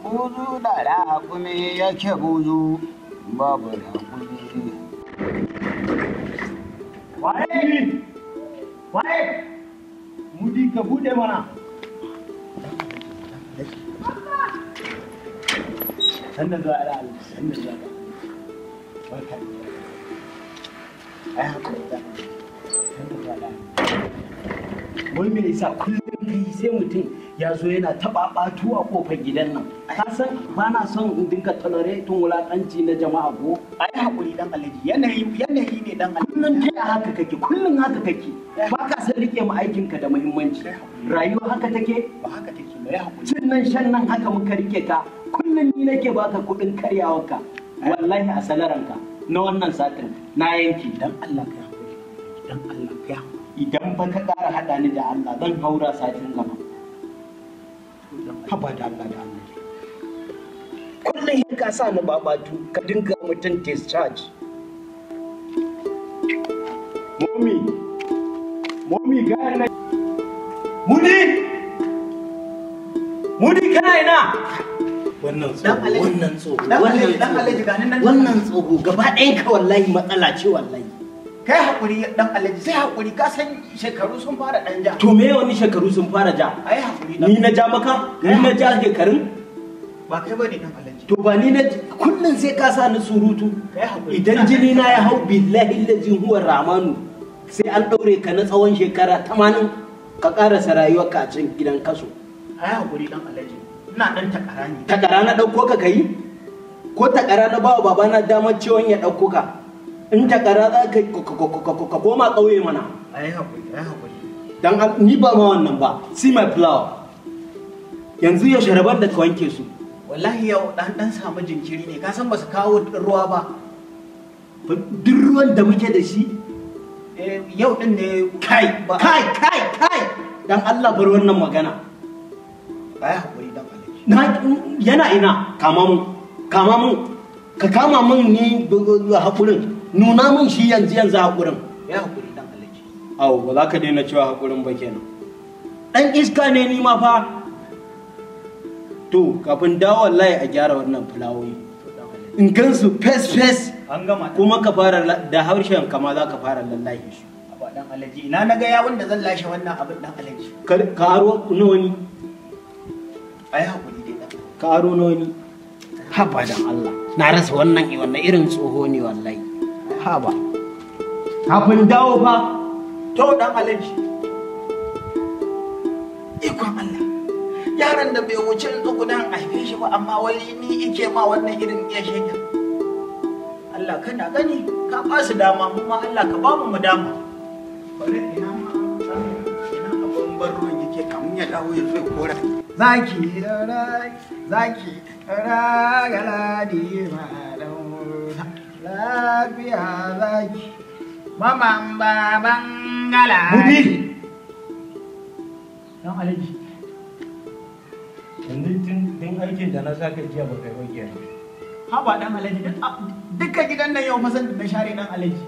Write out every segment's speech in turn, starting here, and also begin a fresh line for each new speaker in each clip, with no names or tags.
Buzu da raƙumi yake buzu, babu raƙumi.
Waye? Waye? Mudi ka bude mana. Sannan zuwa ala Allah, sannan zuwa ala. Barka da zuwa. Ai hakuri da. Sannan zuwa ala. Wai me yasa kullum kai sai mutum ya zo yana taɓa ɓatu a kofar gidan nan? Ka san ba na son in dinga tolerating wulaƙanci na jama'a ko?
Ai hakuri dan Alhaji, yanayi yanayi ne dan Alhaji.
Kullum kai haka kake, kullum haka kake. Ba ka san rike mu aikinka da muhimmanci. Rayuwa haka take?
Ba haka take ba, ya hakuri.
Cin nan shan nan haka muka rike ka. Kullum ni nake baka kuɗin karyawarka. Wallahi a salaranka na wannan satin na yanki.
Dan Allah kai hakuri. Dan Allah kai hakuri.
Idan fa ka ƙara haɗa ni da Allah zan haura satin gaba. Haba da Allah da Allah. Kullum ka sa ni babatu ka dinga mutum discharge. Momi, momi ga na. Mudi! Mudi kana ina? Wannan tsoho, wannan tsoho,
Dan Alhaji ga nan.
Wannan tsoho gaba ɗayan ka wallahi matsala ce wallahi.
Kai hakuri dan Alhaji, sai hakuri, ka san shekaru sun fara dan ja.
To me wani shekaru sun fara ja?
Ai hakuri.
Ni na ja maka? Ni na ja shekarun?
Ba kai bane dan Alhaji.
To ba ni na kullun sai ka sa ni surutu.
Kai hakuri.
Idan jini na ya hau billahi allazi huwa rahmanu sai an daure ka na tsawon shekara 80 ka karasa rayuwarka a cikin gidan kaso.
Ai hakuri dan Alhaji. Ina dan takara ne.
Takara na dauko ka kai? Ko takara na bawa babana damar ciwon ya dauko ka? In takara za ka koma ƙauye mana.
Ai hakuri, ai hakuri.
Dan ni ba ma wannan ba. See my flower. Yanzu ya sharaban da ka wanke su.
Wallahi yau dan dan samu jinkiri ne, ka san ba su kawo ruwa ba.
Duk ruwan da muke da shi?
Eh yau din ne.
Kai, kai, kai, kai. Dan Allah bar wannan magana.
Ai hakuri dan Alhaji.
Na yana ina kama mun. Kama mun. Ka kama mun ni hakurin. Nuna mun shi yanzu yanzu hakurin.
Ya hakuri dan Alhaji.
Au, ba za ka daina cewa hakurin ba kenan. Dan iska ne ni ma fa. To, kafin dawo wallahi a gyara wannan fulawoyi. In gansu fes fes.
An gama.
Kuma ka fara da harshen kama za ka fara lallahi su.
Aba dan Alhaji, ina na ga yawun da zan lashe wannan abin dan Alhaji.
Ka aro na wani.
Ai hakuri dai dan.
Ka aro na wani. Haba dan Allah. Na rasa wannan wannan irin tsoho ne wallahi. Haba. Kafin dawo fa.
To dan Alhaji. Ikon Allah. Yaran da bai wuce in tsugunan haife shi ba amma wai ni ike ma wannan irin iya shegen. Allah kana gani ka ba su dama mu ma Allah ka ba mu dama. Bari ina ma ina abun ban ruwan yake kamun ya dawo ya zo ya kora.
Zaki zaki ragala di ma lafiya zaki.
Maman baban gala.
Mudi.
Dan Alhaji.
Yanzu tun aikin da na saka jiya ba kai ba kenan.
Haba dan Alhaji, dukkan gidan nan yau fa san da share dan Alhaji.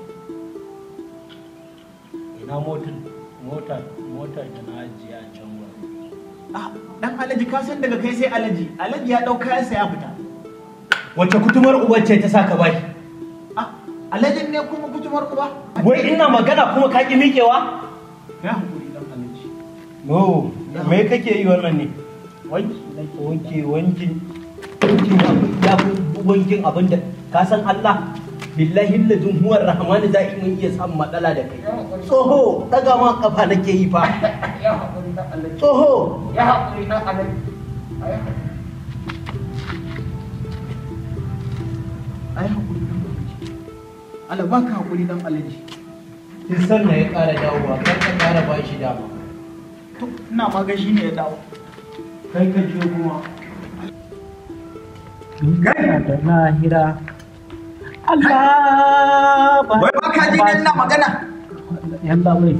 Ina motar da na ajiye a can wurin.
Ah, dan Alhaji ka san daga kai sai Alhaji. Alhaji ya dau kayansa ya fita.
Wace kutumar uban ce ta saka bashi?
Ah, Alhajin ne kuma kutumar uba?
Wai ina magana kuma ka ki miƙewa?
Ya hakuri dan Alhaji.
No, me kake yi wannan ne? Wanki wanki wankin ya fi wankin abin da ka san Allah billahi ladun huwar rahmanu za mu iya samun matsala da kai. Tsoho daga ma kafa nake yi fa.
Ya hakuri dan Alhaji.
Tsoho
Ya hakuri dan Alhaji.
Ai hakuri dan Alhaji. Allah baka hakuri dan Alhaji.
Duk sanda ya ƙara dawowa kar ka ƙara ba shi dama.
To ina ma ga shi ne ya dawo.
Kai ka je kuma.
Kai da lahira. Allah ba.
Wai baka ji ne ina magana?
Yalla bai.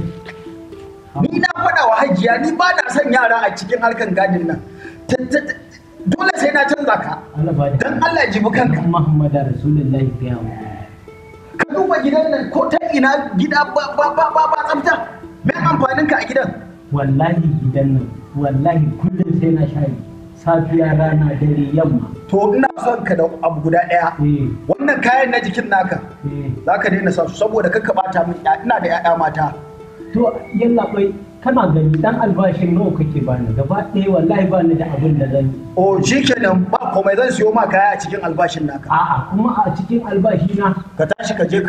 Ni na faɗa wa Hajiya ni ba na son yara a cikin harkan gadin nan. Dole sai na canza ka.
Allah ba da.
Dan Allah jibi kanka.
Muhammadu Rasulullahi ya mu.
Ka duba gidan nan ko ta ina gida ba ba ba ba tsafta. Me amfanin ka a gidan?
Wallahi gidan nan wallahi kullum sai na share. Safiya, rana, dare, yamma.
To ina son ka da abu guda ɗaya.
Eh.
Wannan kayan na jikin naka
Eh.
za ka daina sa su saboda kakka bata min ina da 'ya'ya mata.
To yallaɓai, kana gani dan albashin nawa kake bani gaba ɗaya, wallahi bani da abin da zan yi.
O shikenan, ba komai, zan siyo ma kaya a cikin albashin naka.
A'a, kuma a cikin albashi na?
Ka tashi ka je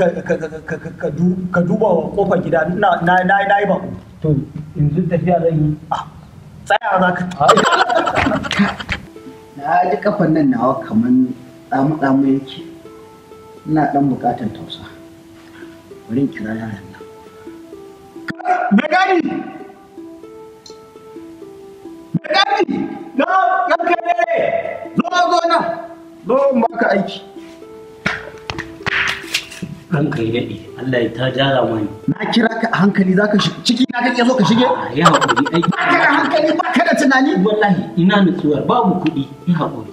ka duba wa kofar gida, ina na yi bako.
To yanzu tafiya zan yi?
Ah, tsaya za ka.
Na ji kafan nan nawa kaman tsamu-tsamu yake. Ina ɗan buƙatar tausa. Bari in kira yaran nan.
Mai gadi! Mai gadi! Na ranka ne! Zo, zo nan! Zo in baka aiki.
Ranka ya daɗe, Allah ya ta jara mani.
Na kira ka a hankali zaka ciki na kake so ka shige?
A ya haƙuri aiki.
Ba ka da hankali, ba ka da tunani?
Wallahi ina nutsuwar, babu kuɗi, ya haƙuri.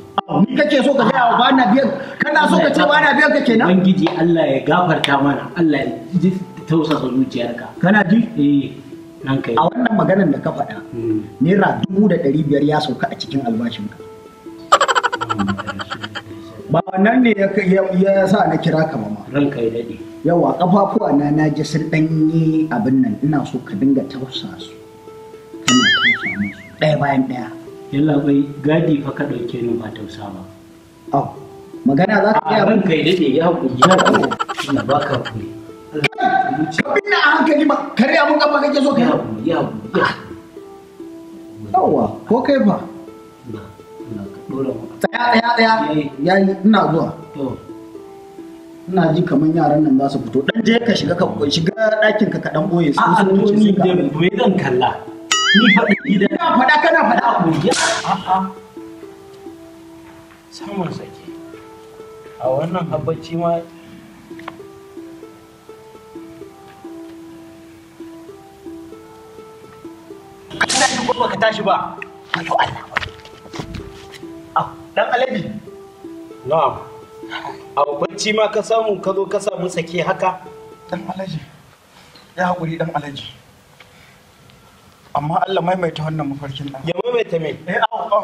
Ni kake so ka gaya wa ba na biyan? Kana so ka ce ba na biyan ka kenan?
Ubangiji Allah ya gafarta mana, Allah ya ji tausasa zuciyarka.
Kana ji?
Eh, ranka
A
ya.
wannan maganar da ka faɗa, ₦5,500 ya sauka a cikin albashinka. Ba wannan ne ya sa na kira ka ba ma.
Ranka ya daɗe.
Yawa, kafafuwa na na ji sun ɗan yi abin nan, ina so ka dinga tausa su. Kana tausa musu ɗaya bayan ɗaya.
Yallaɓai, gadi fa ka ɗauke ni, ba tausa ba.
Au, magana za ka
A
gaya min?
ranka ya daɗe, ya haƙuri, ya haƙuri. Allah baka haƙuri.
Ka binne a hankali ba, karya mun kafa kake so ka
Ya
yi.
haƙuri, ya haƙuri, ya haƙuri.
Yawa, ko kai fa?
Allah, Allah ka ɗora maka.
Tsaya, tsaya, tsaya. Yayi, ina zuwa.
To,
Ina ji kamar yaran nan za su fito. Dan je ka shiga, ka shiga ɗakin ka, ka dan boye su.
a'a
Sun
to
wuce
ni
sai ka.
da me zan kalla? Ni fa ɗan gida.
Ina faɗa kana faɗa.
Ya a'a. Samun sake. A wannan habacci ma.
Ka tashi ko baka tashi ba? Wayo Allah. Ah, dan Alabi.
Na'am. A bacci ma ka samu ka zo ka samu sake haka?
Dan Alaji. Ya haƙuri dan Alaji. Amma Allah maimaita wannan mafarkin nan.
Ya maimaita me?
Eh, au, au.